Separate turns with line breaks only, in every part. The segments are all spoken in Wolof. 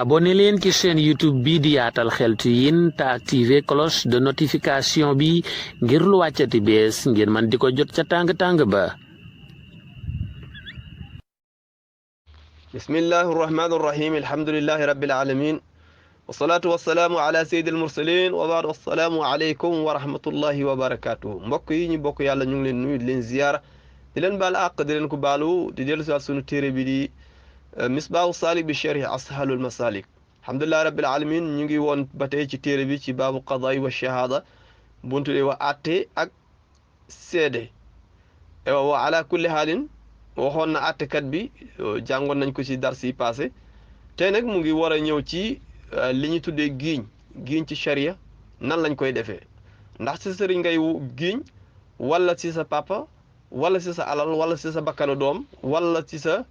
abonné leen ci chaîne YouTube bi di Yaatal Xeltu Yin te activé cloche de notification bi ngir lu wàccati bees ngeen man di ko jot ca tàng-tàng ba.
bismillahi irrahmani irrahim alhamdulillahi rabbil alamin wasalaatu wasalaamu ala sayyidil mursalin wa baad assalaamu aleykum wa rahmatullahi wa barakatuhu mbokk yi ñu bokk yàlla ñu ngi leen nuyu di leen ziyaara di leen baal àq di leen ko baalu di dellu si waat sunu téere bi di misbaahu saalik bi sharhi ashalul masalik alhamdulillahi rabbil alamin ñu ngi woon ba tey ci téere bi ci baabu qadaay wa shahaada buntu de wa atte ak seede wa ala kulli haalin waxoon na àttekat bi jàngoon nañ ko ci dars yi passé tey nag mu ngi war a ñëw ci li ñu tuddee giiñ ci sharia nan lañ koy defee ndax ci sëriñ ngay giiñ wala ci sa papa wala ci sa alal wala ci sa bakkanu doom wala ci sa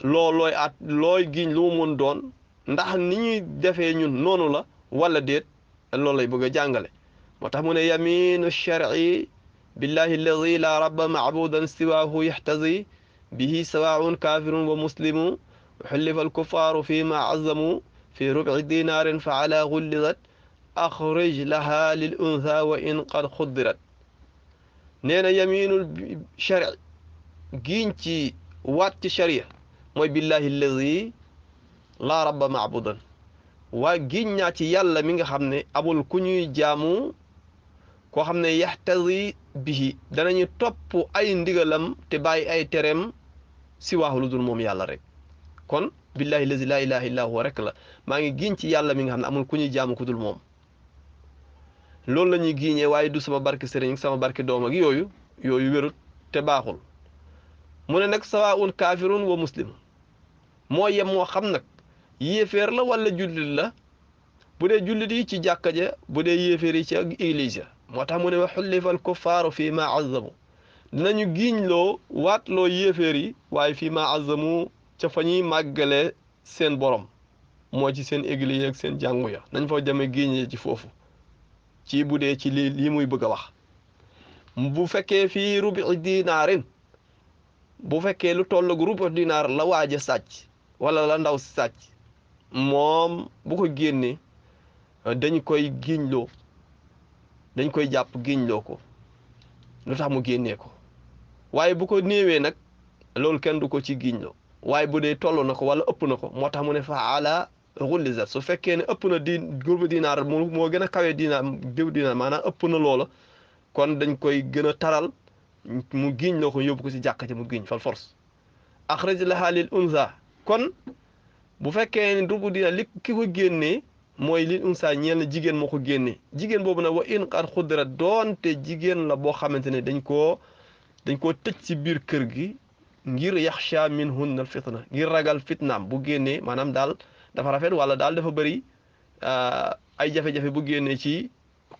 looy giiñ lu mu mën doon ndax ni ñuy defee ñun noonu la wala déet loolu lay bëgg a jàngale moo tax mu ne yaminu shar'i billahi alladi la rabba maabudan siwaahu yaxtazi bihi sawaun kafirun wa muslimu xullifa alkuffaaru fi ma azamu fi rubi dinaarin fa ala gullidat axrij laha lil untha wa in qad xuddirat nee na yaminul shari giiñ ci waat ci sharia mooy billahi allazi la rabba maabudan waaye giiñ ñaa ci yàlla mi nga xam ne amul ku ñuy jaamu koo xam ne yaxtazi bihi danañu topp ay ndigalam te bàyyi ay tereem si waaxu lu dul moom yàlla rek kon billahi lazi laa ilaha illa huwa rek la maa ngi giiñ ci yàlla mi nga xam ne amul ku ñuy jaamu ku dul moom loolu la ñuy giiñee waaye du sama barke sëriñ sama barke doom ak yooyu wérut te baaxul mu ne nag sawaun kaafirun wa muslim moo yem moo xam nag yéeféer la wala jullit la bu dee jullit yi ci jàkka ja bu dee yéeféer yi ci ak église moo tax mu ne wa xullifal kuffaaru fii ma azzamu dinañu giiñ loo waat loo yéeféer yi waaye fii ma azzamu ca fa ñuy màggale seen borom moo ci seen église ak seen jàngu ya nañ fa demee giiñee ci foofu ci bu dee ci lii muy bëgg a wax bu fekkee fii rubi dinaarin bu fekkee lu tolloog rubu dinaar la waaj a sàcc wala la ndaw si sàcc moom bu ko génnee dañ koy giiñloo dañ koy jàpp giiñloo ko lu tax mu génnee ko waaye bu ko néewee nag loolu kenn du ko ci giiñloo waaye bu dee toll na ko wala ëpp na ko moo tax mu ne fa ala xullizat su fekkee ne ëpp na gurbu dinaar moo gën a kawee dinaar maanaam ëpp na loola kon dañ koy gën a taral mu giiñ loo ko yóbbu ko ci jàkka ci mu giiñ fal force axraj laha lil unsa kon bu fekkee ne rubu dinaar li ki ko génnee mooy lil unsa ñeel na jigéen moo ko génnee jigéen boobu nag wa in qad xuddirat doonte jigéen la boo xamante ne dañ koo tëj ci biir kër gi ngir yaxsha minhunna al fitna ngir ragal fitnaam bu génnee maanaam daal dafa rafet wala daal dafa bëri ay jafe-jafe bu génnee ci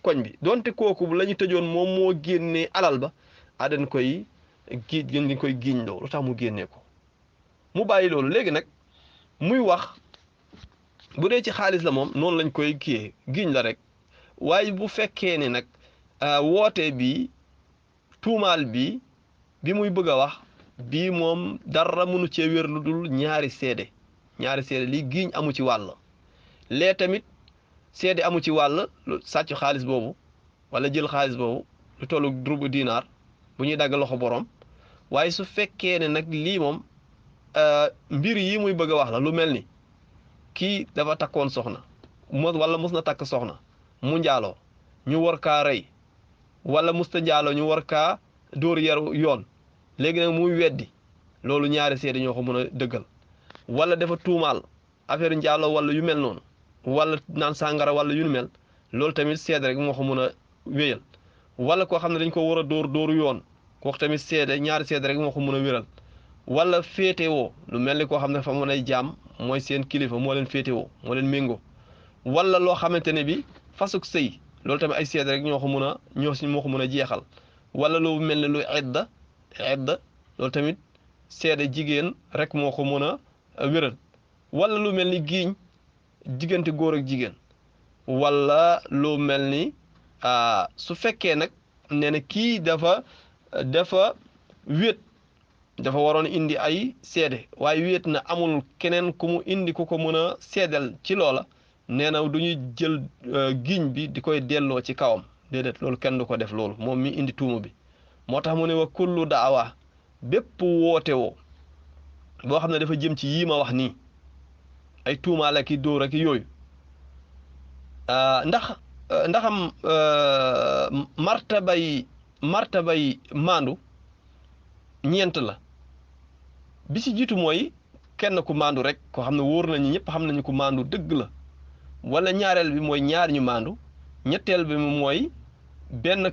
koñ bi donte kooku la ñu tëjoon moom moo génnee alal ba dañ koy giiñ loolu tax mu génnee ko mu bàyyi loolu léegi nag muy wax bu dee ci xaalis la moom noonu lañ koy kiyee giiñ la rek waaye bu fekkee ne nag woote bi tuumaal bi muy bëgg a wax bii moom dara mënu cee wér lu dul ñaari seede li giiñ amu ci wàll lee tamit seede amu ci wàll sàcc xaalis boobu wala jël xaalis boobu lu tollu rubu dinaar bu ñuy dagg loxo borom waaye su fekkee ne nag lii moom mbir yi muy bëgg a wax la lu mel ni kii dafa takkoon soxna wala mus na takk soxna mu njaaloo ñu war kaa rey wala musta njaaloo ñu war kaa dóor yaru yoon léegi nag muy weddi loolu ñaari seede ñoo ko mën a dëggal wala dafa tuumaal affaire njaaloo wala yu mel noonu wala naan sàngara wala yu mel loolu tamit seede rek moo ko mën a wéyal wala koo xam ne dañ ko war a dóoru yoon kooku tamit seede ñaari seede rek moo ko mën a wéral wala féetewoo lu mel ni koo xam ne fa mën ay jaam mooy seen kilifa moo leen féetewoo moo leen méngoo wala loo xamante ne bi fasuk sëy loolu tamit ay seede rek moo ko mën a jeexal wala lu mel ne lu idda loolu tamit seede jigéen rek moo ko mën a wéral wala lu mel ni giiñ diggante góor ak jigéen wala lu mel ni su fekkee nag nee na kii dafa wéet dafa waroon indi ay seede waaye wéet na amul keneen ku mu indi ku ko mën a seedal ci loola nee na du ñu jël giñ bi di koy delloo ci kawam déedéet loolu kenn du ko def loolu moom mi indi tuuma bi moo tax mu ne wa kullu daawa bépp woote woo boo xam ne dafa jëm ci yii ma wax nii ay tuumaal ak i dóor ak yooyu ndaxam martabay maandu ñeent la bi ci jiitu mooy kenn ku maandu rek koo xam ne wóor nañu ñëpp xam nañu ku maandu dëgg la wala ñaareel bi mooy ñaar ñu maandu ñetteel bi mooy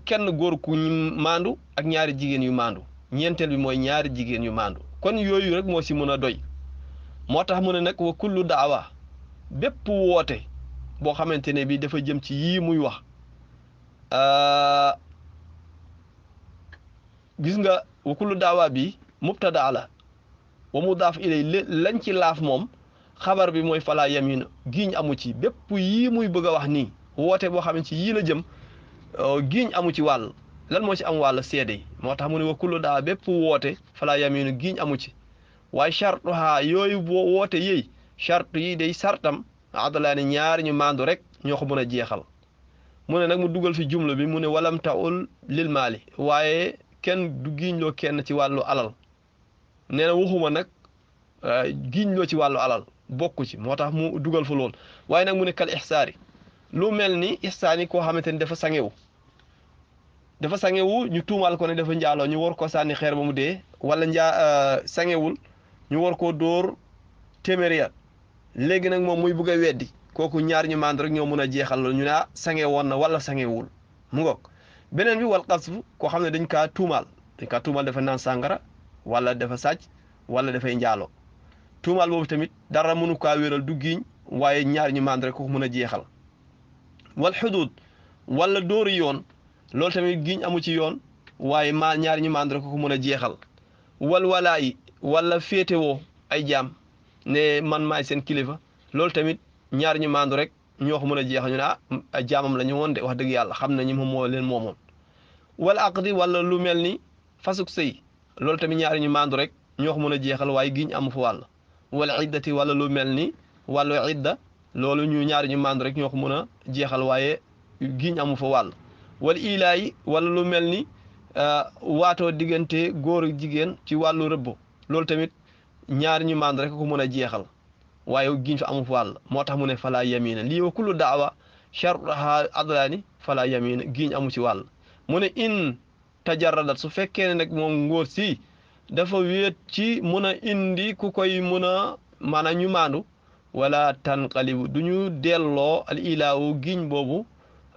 kenn góor ku ñu maandu ak ñaari jigéen yu maandu ñeenteel bi mooy ñaari jigéen yu maandu kon yooyu rek moo ci mën a doy moo tax mu ne nag wa kullu daawa bépp woote boo xamante ne bi dafa jëm ci yii muy wax gis nga wa kullu daawa bi mubtada la wa mudaaf ilay lañ ci laaf moom xabar bi mooy falaa yamina giiñ amu ci bépp yii muy bëgg a wax nii woote boo xam ne ci yii la jëm giiñ amu ci wàll lan moo ci am wàll seede yi moo tax mu ne wa kullu daawa bépp woote falaa yamina giiñ amu ci waaye chartuha yooyu boo woote yëy chartu yi day sartam adalaani ñaari ñu maandu rek ñoo ko mën a jeexal mu ne nag mu dugal fi jumla bi mu ne walam taul lil maali waaye kenn du giiñloo kenn ci wàllu alal nee na waxuma nag giiñloo ci wàllu alal bokku ci moo tax mu dugal fa lool waaye nag mu ne kal ixsaari lu mel ni ixsaan yi koo xamante ni dafa sangewu ñu tuumaal ko ne dafa njaaloo ñu war ko sànni xeer ba mu dee wala sangewul ñu war koo dóor téeméeri yar léegi nag moom muy bëgg a weddi kooku ñaar ñu mànd rek ñoo mën a jeexal loolu ñu ne sange woon na wala sangewul mu ngoog beneen bi wal xasfu koo xam ne dañ kaa tuumaal dafa naan sàngara wala dafa sàcc wala dafay njaaloo tuumaal boobu tamit dara mënu kaa wéral du giiñ waaye ñaar ñu mànd rek ko mën a jeexal wal xuduud wala dóori yoon loolu tamit giiñ amu ci yoon waaye ñaar ñu mànd rek ko mën a jeexal wal walaayi wala féetewoo ay jaam ne man maay seen kilifa loolu tamit ñaar ñu maandu rek ñoo ko mën a jeexal ñu ne ay jaamam la ñu woon de wax dëgg yàlla xam nañu moom moo leen moomoon wala aqdi wala lu mel ni fasuk sëy loolu tamit ñaari ñu maandu rek ñoo ko mën a jeexal waaye giñ amu fa wàll wala iddati wala lu mel ni wàllu idda loolu ñu ñaari ñu maandu rek ñoo ko mën a jeexal waaye giñ amu fa wàll wala ilaayi wala lu mel ni waatoo diggante góor ak jigéen ci wàllu rëbbo loolu tamit ñaari ñu maandu rek ko mën a jeexal waaye giñ fa amu fa wàll moo tax mu ne falaa yamina lii wa kullu daawa shartuha adlaani falaa yamina giñ amu ci wàll mu ne in tajarradat su fekkee ne nag moom ngóor si dafa wéet ci mun a indi ku koy mun a maanaam ñu maandu wala tanqalibu du ñu delloo al ilaawu giñ boobu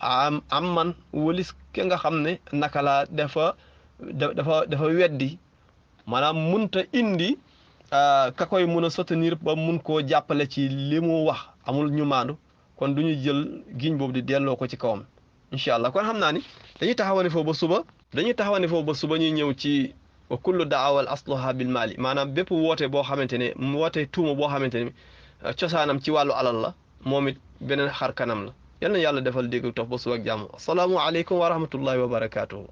am man walis ke nga xam ne naka la dafa weddi maanaam munta indi ka koy mun a soutenir ba mun koo jàppale ci li mu wax amul ñu maandu kon du ñu jël giñ boobu di delloo ko ci kawam incha allah kon xam naa ni dañuy taxawane foofu ba suba ñuy ñëw ci wa kullu daawal asluha bil maali maanaam bépp woote boo xamante ne woote tuuma boo xamante ne cosaanam ci wàllu alal la moom it beneen xar kanam la yal na yàlla defal dégg topp ba suba ak jàmm asalaamu aleykum wa rahmatullahi wa barakaatuhu